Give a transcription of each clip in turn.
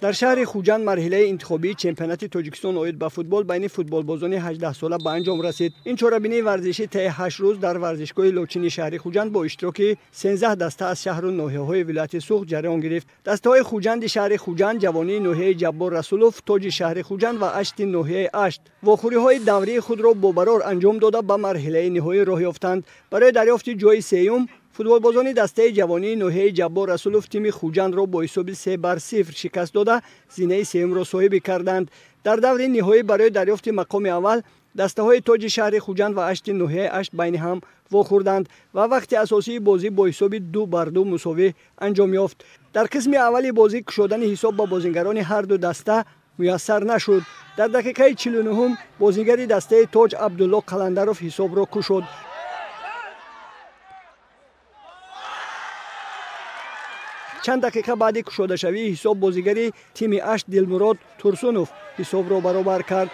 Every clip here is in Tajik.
Дар шаҳри Хуҷанд марҳилаи интихобии чемпионати Тоҷикистон оид ба футбол байни футболбозони 18-сола ба анҷом расид. Ин чорабинии варзишӣ таи 8 рӯз дар варзишгоҳи Лочини шаҳри Хуҷанд бо иштироки 13 даста аз шаҳру ноҳияҳои вилояти Суғд ҷараён гирифт. Дастаҳои Хуҷанди шаҳри Хуҷанд, Ҷавонии ноҳияи Ҷаббор Расулов, Тоҷи шаҳри Хуҷанд ва Ашти ноҳияи Ашт вохӯриҳои даврии худро бо барор анҷом дода ба марҳилаи ниҳоӣ роҳ ёфтанд. Барои дарёфти ҷои сеюм футболбозони дастаи ҷавонии ноҳияи Ҷаббор Расулов тими Хуҷандро бо ҳисоби 3-0 шикаст дода зинаи сеюмро соҳибӣ карданд. Дар даври ниҳоӣ барои дарёфти мақоми аввал дастаҳои Тоҷи шаҳри Хуҷанд ва Ашти ноҳияи Ашт байни ҳам вохӯрданд ва вақти асосии бозӣ бо ҳисоби 2-2 мусовӣ анҷом ёфт. Дар қисми аввали бозӣ кушодани ҳисоб ба бозингарони ҳар ду даста муяссар нашуд. Дар дақиқаи 49 бозингари дастаи Тоҷ Абдулло Қаландаров ҳисобро кушод. Чанд дақиқа баъди кушодашавии ҳисоб бозигари тими Ашт Дилмурод Турсунов ҳисобро баробар кард.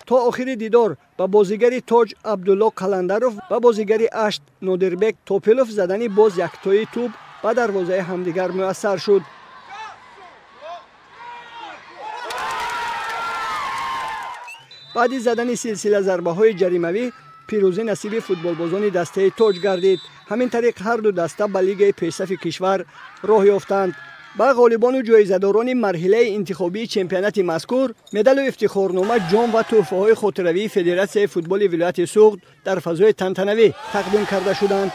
То охири дидор ба бозигари Тоҷ Абдулло Қаландаров ва бозигари Ашт Нодирбек Топилов задани боз яктои тӯб ба дарвозаи ҳамдигар муяссар шуд. Баъди задани силсила зарбаҳои ҷаримавӣ пирӯзӣ насиби футболбозони дастаи Тоҷ гардид. Ҳамин тариқ ҳар ду даста ба лигаи пешсафи кишвар роҳ ёфтанд. Ба ғолибону ҷоизадорони марҳилаи интихобии чемпионати мазкур медалу ифтихорнома, ҷом ва тӯҳфаҳои хотиравии Федератсияи футболи вилояти Суғд дар фазои тантанавӣ тақдим карда шуданд.